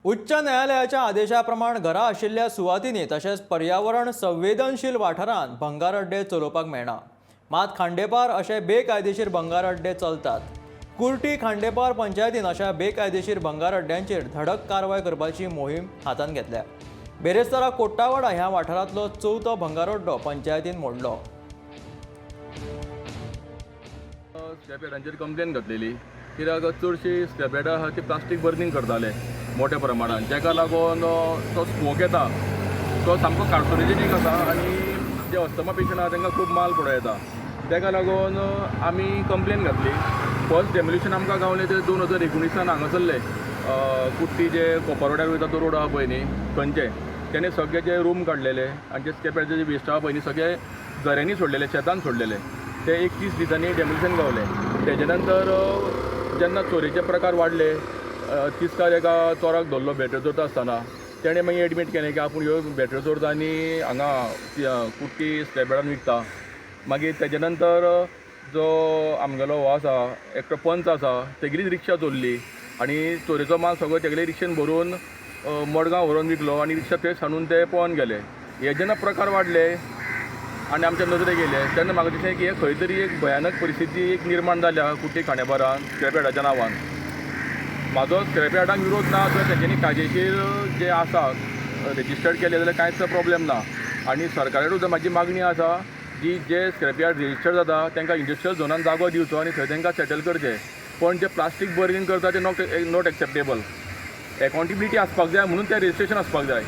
उच्च न्यायालयाच्या आदेशा प्रमाण घरा आशिल्ल्या सुवातींनी तशेंच पर्यावरण संवेदनशील वाठारांत भंगार अड्डे चलोवपाक मेळना. मात खांडेपार अशे बेकायदेशीर भंगार अड्डे चलतात. कुर्टी खांडेपार पंचायतीन अशा बेकायदेशीर भंगार अड्ड्यांचेर धडक कारवाय करपाची मोहीम हातांत घेतल्या. बेरेस्तारा कोट्टावाडा ह्या वाठारांतलो चवथो भंगार अड्डो पंचायतीन मोडलो. स्क्रॅप यार्डांचेर कंप्लेन घातलेली, कित्याक चडशीं स्क्रॅप यार्डां आहा ती प्लास्टीक बर्निंग करताले मोठ्या प्रमाणान, जाका लागून तो स्मोक येता तो सामको कार्सोजेनीक आसा आनी जे अस्थमा पेशंट आहा तांकां खूब माल पडूं येता. ताका लागून आमी कंप्लेन घातली. फर्स्ट डेमोलिशन आमकां गावलें ते 2019 हांगा हांगासरले कुट्टी जे कोपरवाड्यार वयता तो रोड आहा पळय न्ही, थंयचे तेणे सगळे जे रूम काडलेले आनी जे स्क्रॅप यार्डाचे जे वेस्ट आहा पळय न्ही, सगळे झऱ्यांनी सोडलेले, शेतान सोडलेले. ते 31 दिसांनी डेमोलिशन गावलें. तेजे नंतर जेन्ना चोरयेचे प्रकार वाडले, तिस्कार एका चोराक धरलो बॅटरी चोरता आसतना. तेणें मागीर एडमीट केलें की आपूण ह्यो बॅटरी चोरता आनी हांगा कुट्टी स्क्रॅप यार्डान विकता. मागीर तेजे नंतर जो आमगेलो हो आसा, एकटो पंच आसा, तेगेलीच रिक्षा चोरली आनी चोरयेचो माल सगळो तेगेले रिक्षेन भरून मडगांव व्हरून विकलो आनी रिक्षा थंयच सांडून ते पळोन गेले. हे जेन्ना प्रकार वाडले आनी आमच्या नदरेक येयले तेन्ना म्हाका दिसलें की हे खंय तरी एक भयानक परिस्थिती एक निर्माण जाल्या कुट्टी खांडेपारान स्क्रॅप यार्डाच्या नांवान. म्हाजो स्क्रॅप यार्डाक विरोध ना. जर तेंच्यांनी कायदेशीर जे आसा रजिस्टर्ड केले जाल्यार कांयच प्रॉब्लेम ना. आनी सरकारा सुद्दां म्हाजी मागणी आसा की जे स्क्रॅप यार्ड रजिस्टर्ड जाता तांकां इंडस्ट्रियल झोनान जागो दिवचो आनी थंय तांकां सेटल करचें. पण जे प्लास्टीक बर्निंग करता ते not not acceptable. Accountability आसपाक जाय, म्हणून तें रजिस्ट्रेशन आसपाक जाय.